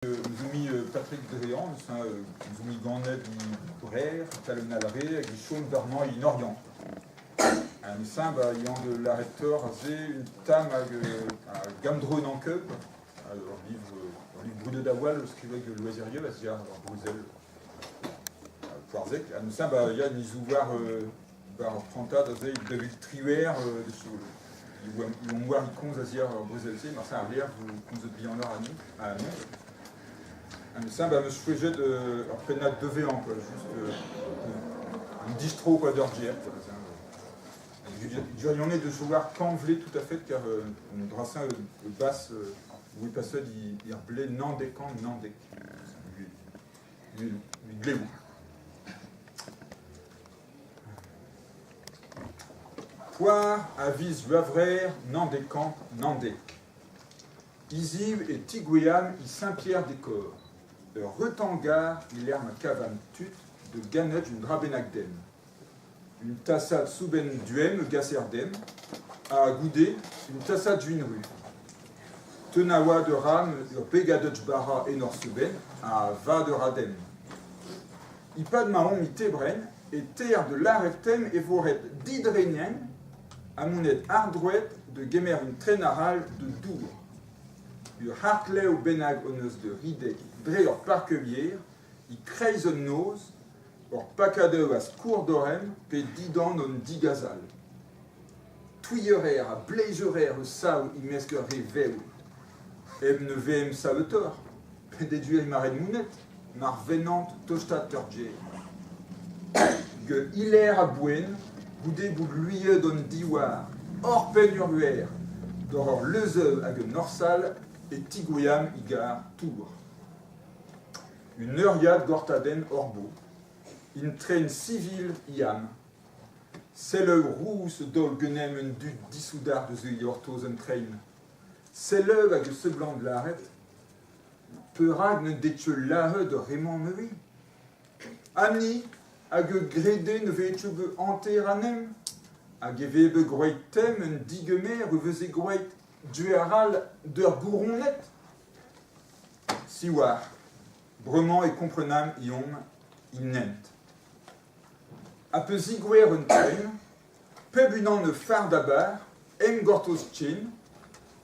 Zo Patrick Dréan, zo ganet i Brer, tal un alre, hag i chom varnañ in Orient. Un saint ba yann de l'arrecteur aze un tam hag a gamdro en ankeub, ur livre ur livre brudet a-walc'h skrivet gant Loezherieu a ziar ur Bruxelles Poarzek. Ha saint ba ya ni zo war war ur prantad aze 2018 on war i komz a-ziàr ar brezel-se, marse ar lec'h vo komzet bihanoc'h a nous. Ha neuze ba 'm eus choajet ur pennad devezañ quoi, juste un distro quoi d'ur gêr quoi. Gwirionez de jouer kañvle tout à fait car un dra-se bas où e paset ir blez nandekañ nandek. Glevoù. Poar a viz Huavrer Nandekant Nandek. Hiziv e Tigweam e Saint-Pierre-des-Corps. Ur retangar e-lec'h ma kavan tud da gannet un dra bennak demp. Un tasad soubenn duemm a gaser demp ha goude un tasad gwin ruz. Tenaouad a ran ur pegadaj bara en hor soubenn ha vad a ra demp. E-pad ma omp e tebren e ter da lâret tem e vo ret didreñañ ha monet àr-droed da gemer un tren arall da dour. Ur c'harr-klev bennak hon eus da redek dre ur parkevier e-kreiz an noz, ur pakadeù a skourr-dorem pe didan hon digazal. Touilherer ha bleizerer eus sav e-mesk ur re vev. Hep ne vehemp savetoc'h, pe deduiñ maret monet, mar vennant tostaat d'ur gêr. Ge Hilaire a Boen, goude bout luiet hon diwar oc'hpenn ur wer, doc'h ur leuzeu hag un orsal e tigoueamp e gar Tours. Un euriad gortadenn hor bo. Un tren sivil iam. Selleu rous daol ganeomp un dud disoudard eus e gortoz an tren. Selleu hag e seblant lâret Perak ne dez ket lazhet ur re-mañ neuze ? Ha ni hag e grede ne veze ket bet hanter anezhañ hag e veze bet gwraet tem un digemer e veze gwraet du arall d'ur gouroned ? Siwazh, bremañ e komprenamp e omp en hent. Ha pa zigouezh un tren, pep unan e fard a-barr, eñ gortoz ken,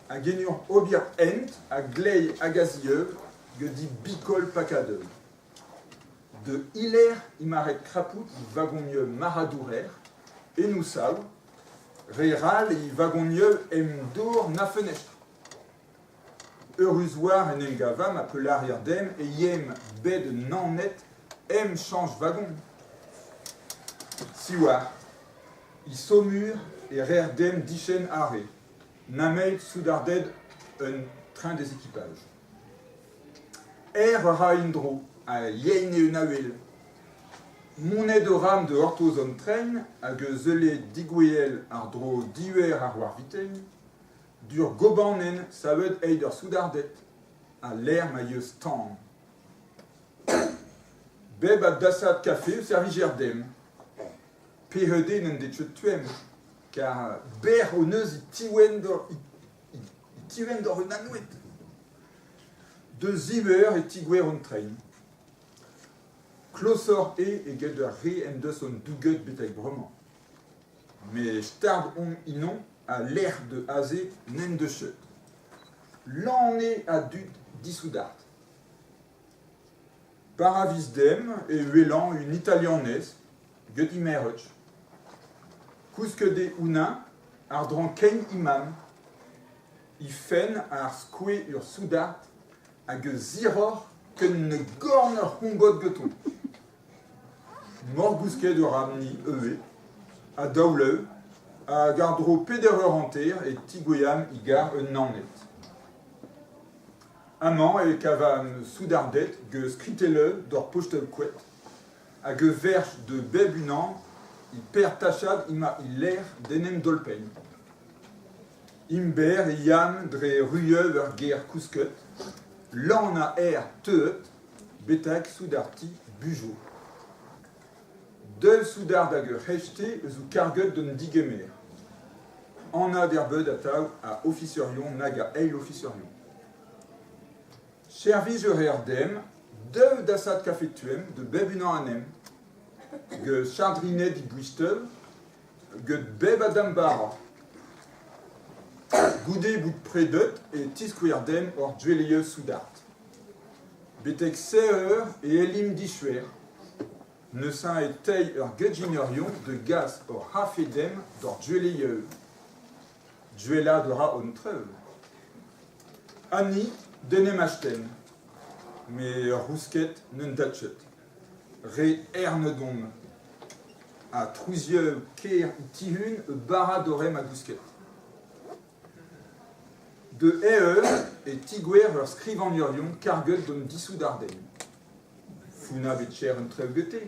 hag en ur ober hent a-gleiz hag a-zieub get he bikol pakadeù. De Hilaire emañ krapout he vagonioù marc'hadourel, en o sav, re ral he vagonioù em dor na fenestr. Eürus war en em gava ma peularier demp e yemp bet un Naoned hep chañch vagon. Siwazh, e Saumur e reer demp dichenn arre, nemet soudarded un train des équipages. Err a ra en-dro ha yen eo un avel. Monet a ran da c'hortoz an tren hag eus ul degouezhel àr-dro div eur ar war-viten. D'ur gobanenn savet e'it ar soudarded ha lec'h ma yeus tan. Bep a dasad kafe servijer demp. Pec'hed n'en dez ket tuemp, kar bec'h hon eus e tiwenn d'hor un anoued. Deus ziv eur e tigouezh hon tren. Klosoc'h eo eget ar re en deus hon douget betek bremañ. Met start omp eno ha lec'h da aze n'en deus ket. Lan eo a dud disoudard. Paraviz demp e welan un Italianez get he merc'hed. Kousket eo houmañ àr-dro kein he mamm. He fenn ar skoe ur soudard hag ur ziroc'h ken ne gorn ur c'hombod ganto. Morgousket a ra-ni ivez, a-daol-ev, hag àr-dro peder eur hanter e tigouezhamp e gar un Naoned. Amañ e kavan soudarded gant skritelloù d'hor postel-koad hag ur verch da bep unan e per tachad emañ e lec'h d'en em dolpenn. Emberr e yan dre ruioù ur gêr kousket, lan a aer teuet, Betek soudard-ti Bugeaud. Daou soudard hag ur c'hreisteiz zo karget d'hon digemer. Anat er bed atav a ofiserion nag a eil-ofiserion. Servij ur reer demp, deu dasad kafe tuemp de bep unan anemp, get chardrined e Bristol, get bep a damm bara. Goude bout predet e tiskouer demp hor gweleioù soudard. Betek seiz eur e ellimp dishuer. Neuze e teuy ur geginerion da gas hor c'hafe demp d'hor gweleioù. Duellaat a ra hon traoù. Ha ni d'en em astenn. Met ur c'housked n'en da ket. Re ernet omp. Ha trouzioù kêr tihun e bara dorem a gousket. De eur e tigouer ur skrivagnerion karget d'hon disoudardenn. Founañ bet cher an traoù gete,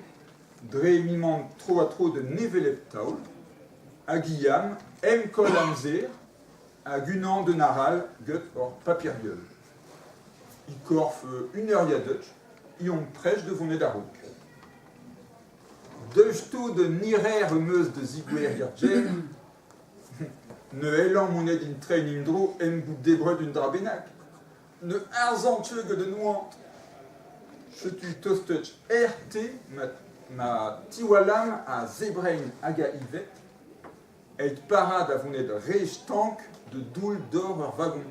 dre m'emañ tro-ha-tro d'un hevelep taol, hag Ian hemp koll amzer hag unan d'un arall get hor papirioù. E-korf un euriad e omp prest da vonet a-raok. Deusto d'un hiraer em eus da zigoueriañ Jen, ne hellan monet en tren en-dro hep bout debret un dra bennak. Ne harzan ket gant an oad. Setu tostet RT ma tiwallan a zebrein hag a evet evit parañ da vonet re stank da doull dor ur vagon.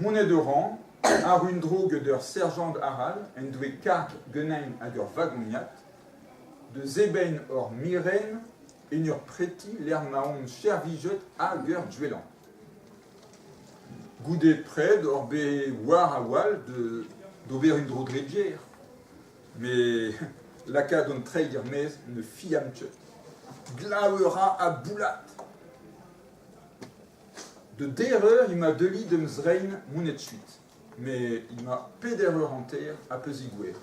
Monet a ran àr un dro get ur serjant arall en doe karg ganin hag ur vagoniad da zebriñ hor merenn en ur preti lec'h ma on servijet hag ur gwellañ. Goude pred oc'h bet war a-walc'h d'ober un dro dre gêr. Met lakaat hon treid er-maez ne fiamp ket. Glav a ra a-boullad. Da deir eur emañ deuet d'em zrein monet kuit, met emañ peder eur hanter ha peuzigouer.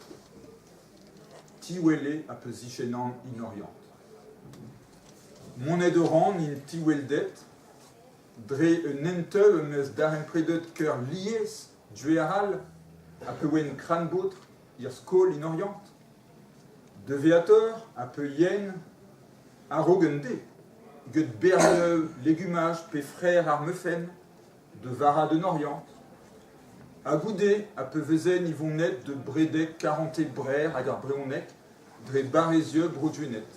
Tiwele ha peuzichennan en Oriant. Monet a ran en tiwelded Dre un hent-teul em eus darempredet keur lies, gwechall, ha pe oan krannbaotr er skol en Oriant. Devezhatoc'h ha pe yen a-raok un deiz, get bernioù legumaj pe frer ar meufen da varc'had an Oriant. Ha goude ha pe vezen e vonet da bredeg karantez Brer hag ar brezhoneg dre barrezioù Bro-Gwened.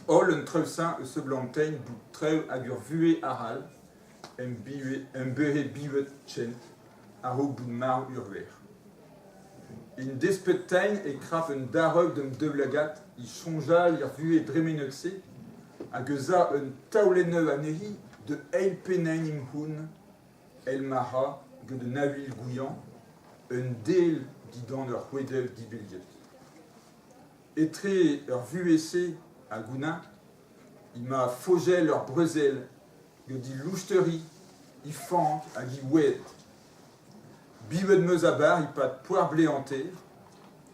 Holl an traoù-se e seblanteint bout traoù hag ur vuhez arall em behe bivet kent a-raok bout marv ur wech. En desped tein e krap un darev d'am daoulagad e soñjal er vuhez dremenet-se hag eus a un taolennoù anezhi da eilpennañ em c'houn èl ma ra gant un avel gouiañ, un del dindan ur c'hwedell diveliet. Etre ur vuhez-se hag houmañ emañ Fogel ur brezel gant he lousteuri, he fank hag he oued. Bivet 'm eus a-barh e-pad poar vloaz hanter,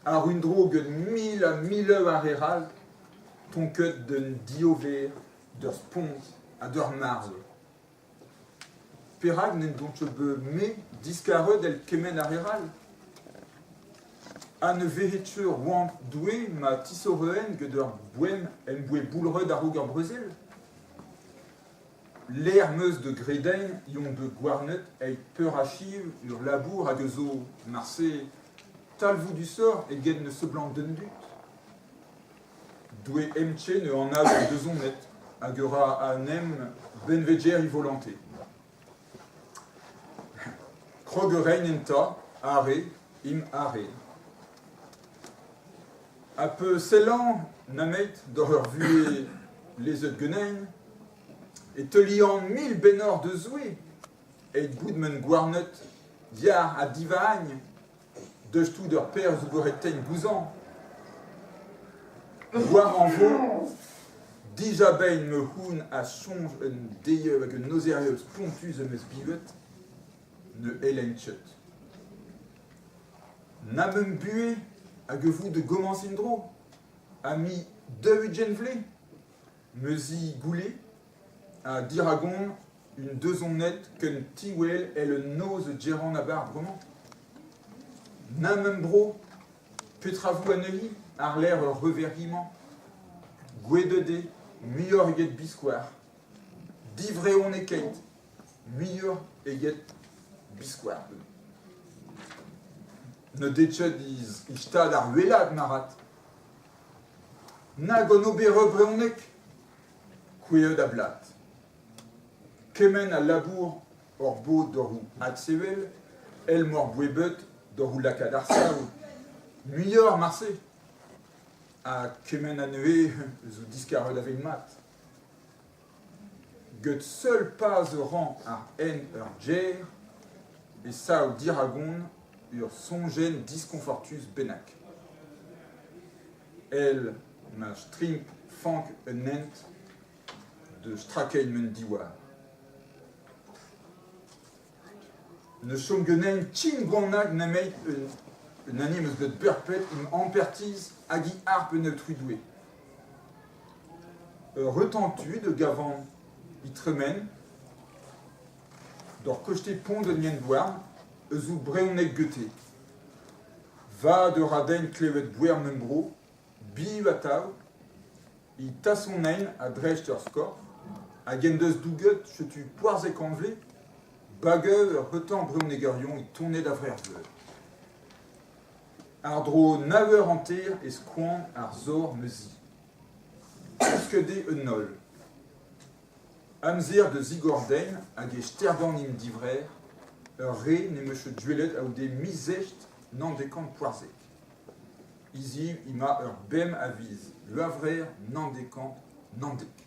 àr un dro gant mil ha mil eur a re all, tonket d'un diover, d'ur spont ha d'ur marv. Perak n'en don ket bet me diskaret èl kement a re all ? Ha ne vehe ket oant Doue ma tisorc'hen get ur boem em boa boulc'het a-raok ar brezel ? Lec'h 'm eus da gredenn on bet gouarnet evit peurachiv ur labour hag a zo, marse, talvoudusoc'h eget ne seblant d'an dud. Doue hepken ne anav an dezoned hag a ra an em benveger e volonté. Krog a raint enta arre im arre. Ha pe sellañ nameit doc'h ur vuhez lezet ganin e teulian mil benor da Zoue evit bout man gouarnet yar ha divagn Deus tout ur perzh oberetenn gouzañv. War an vo, dijabein ma c'houn a soñj un deiz hag un nozerieu spontus am eus bivet, ne hellen ket. Na meum buhez hag e vo da gomañs en-dro, ha me 40 vloaz, 'meus hi goulet, ha diragon Un deuzoned ken tiwel èl un noz geran a-barh bremañ. Na mem bro, petra vo anezhi àr-lerc'h ur reverdi-mañ ? Gwedet eo muioc'h eget biskoazh. Divreon e keit, muioc'h eget Biskoazh. Ne dechet e stad ar wellaat marc'had. Nag an oberoù brezhonek kouezhet a-blat. Kement a labour hor bo d'hor adsevel èl m'hor boa bet d'hor lakaat àr-sav. Muioc'h marse. Ha kement anezhe zo diskaret aveit mat. Get seul paz ur ran àr hent ur gêr e sav diragon ur soñjenn diskonfortus bennak. Èl ma strink fank un hent da strakeiñ man divhar. Ne chom ganin ken gwanag nemet un hini 'm eus bet bepred em ampertiz hag he harp un aotrou-Doue. Ur retantud a gavan e tremen d'hor koste pont un yen-houarn eus o brezhoneg gete. Vad ur radenn klevet gwer ma bro, biv atav, e tasonein a-dreist ur skorf hag en deus douget setu poarzhek anvle bageu ur c'hetañ brezhonegerion é tonet a Vreizh-Veur. Àr-dro nav eur hanter e skoan àr zor ma zi. Kousket eo an holl. Amzer da zigor-den hag e sterdan int divrec'h, ur re n'em eus ket gwelet a-c'houde miz eizh naontek poarzhek. Hiziv emañ ur bemp a viz Gouavrer 1919.